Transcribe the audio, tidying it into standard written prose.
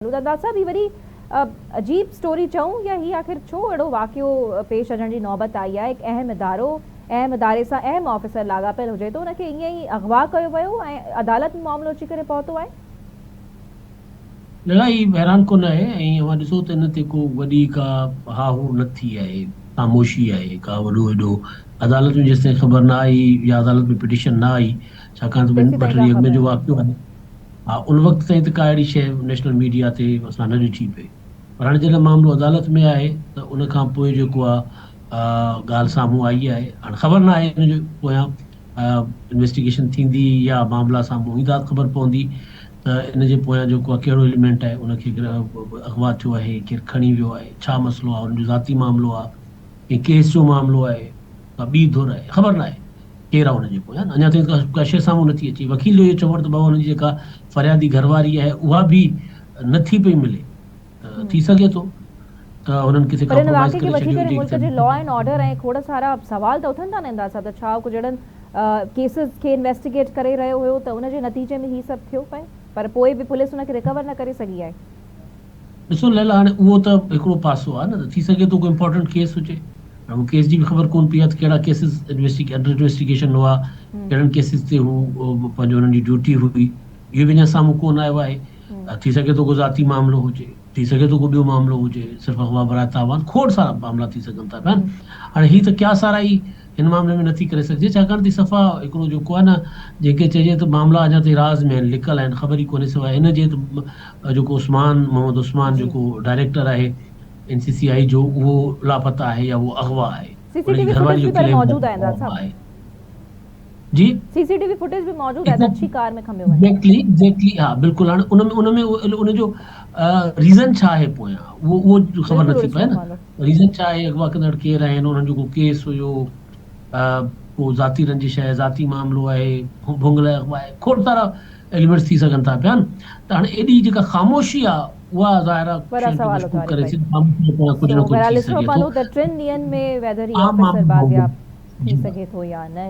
دادا صاحب هي وري عجيب اسٽوري چئون يا هي آخر ڇو اهڙو واقعو پيش اچڻ جي نوبت آئي آهي هڪ اهم ادارو اهم اداري سان اهم آفيسر لاڳاپيل هجي ٿو ان کي ائين ئي اغوا ڪيو ويو ۽ عدالت ۾ معاملو اچي ڪري پهتو آهي. لڙائي حيران ڪن آهي ۽ اوهان ڏسو ته ان تي ڪو وڏي ڪا ها هو نه ٿي آهي، خاموشي آهي، ڪا وڏو ايڏو عدالت ۾ جيستائين خبر نه آئي يا عدالت ۾ پٽيشن نه آئي ڇاڪاڻ ته ٻن ٻه ٽي ڏينهن اڳ ۾ جو واقعو آهي ها ان وقت تائين ته ڪا اهڙي شيء نيشنل ميڊيا تي اسان نه ڏٺي پئي پر هاڻي جڏهن معاملو عدالت ۾ آهي ته ان کان پوء جيڪو آهي ڳالهه سامهون آئي آهي هاڻي خبر نه آهي ان جي پويان انويسٽيگيشن ٿيندي يا معاملا سامهون ايندا ته خبر پوندي ته ان جي پويان جيڪو آهي ڪهڙو ايليمينٽ آهي ان کي اغوا ٿيو آهي ڪير کڻي ويو آهي ڇا مسئلو آهي ان جو ذاتي معاملو آهي ڪنهن ڪيس جو معاملو آهي ڪا ٻي ڌر آهي خبر ناهي ڪير آهي ان جي پويان اڃا تائين ڪا شيء سامهون نٿي اچي وڪيل جو اهو چوڻ ته بابا ان جي جيڪا فريادي گهر واري آهي اها به نٿي پئي ملي ته ٿي سگهي ٿو ته هنن ڪٿي پر ان ڪمپرومائز واقعي کي ڪري وٺي ڇڏيو ڪري هجي ملڪ جي لا اينڊ آرڊر ۽ کوڙ سارا سوال ته اٿن ٿا نه انداز صاحب ته ڇا ڪجهه اهڙن ڪيسز کي انويسٽيگيٽ ڪري رهيو هيو ته ان جي نتيجي ۾ هي سڀ ٿيو پئي پر پوء به پوليس ان کي ريڪور نه ڪري سگهي آهي. ڏسو ليلا هاڻي اهو ته هڪڙو پاسو آهي نه ته ٿي سگهي ٿو ڪو امپارٽنٽ ڪيس هجي هاڻي اهو ڪيس جي به خبر ڪونه پئي آهي ته ڪهڙا ڪيسز انڊر انويسٽيگيشن هئا ڪهڙن ڪيسز تي هو پنهنجو هنن جي ڊيوٽي هئي اهو به اڃا سامهون ڪونه آيو آهي ٿي سگهي ٿو ڪو ذاتي معاملو هجي، ٿي سگهي ٿو ڪو ٻيو معاملو هجي، صرف اغوا براء تاوان، کوڙ سارا معاملا ٿي سگهن ٿا پيا. هاڻي هي ته قياس آرائي هن معاملي ۾ نٿي ڪري سگهجي، ڇاڪاڻ ته صفا هڪڙو جيڪو آهي نه جنهن کي چئجي ته معاملا اڃا تائين راز ۾ آهن، لڪل آهن، خبر ئي ڪونهي سواء هن جي ته جيڪو عثمان محمد عثمان جيڪو ڊائريڪٽر آهي اين سي سي آئي جو اهو لاپتا آهي يا اهو اغوا آهي، سي سي ان ٽي جي وي گهر واري فوٽيج جو به پر ڪليم آهي موجود ته آهي اهو انداز اغوا صاحب. آهي. جي. سي سي ٽي وي فوٽيج به موجود آهي ته اڇي ڪار ۾ کنڀيو وڃي. ايگزيڪٽلي ايگزيڪٽلي ها بلڪل هاڻي ان ۾ ان ۾ ان جو ريزن ڇا آهي پويان اهو اهو خبر بلڪل نٿي ڏسڻو پئي نه پوندو. ريزن ڇا آهي اغوا ڪندڙ ڪير آهن انهن جو ڪو ڪيس هيو ڪو ذاتي رنجش آهي ذاتي معاملو آهي ڀونگ لاء اغوا آهي کوڙ سارا ايليمينٽس ٿي سگهن ٿا پيا نه ته هاڻي ايڏي جيڪا خاموشي آهي اها ظاهر آهي وڏا شين کي سوال مشڪوڪ اٿاري ڪري پئي. ٿي خاموشي جي پويان ڪجهه سو نه ڪجهه بهرحال ٿي ڏسڻو سگهي ٿو پوندو ته ٽن ڏينهن ۾ ويدر هي عام آفيسر معاملو بازياب ٿي جي سگهي ٿو يا نه.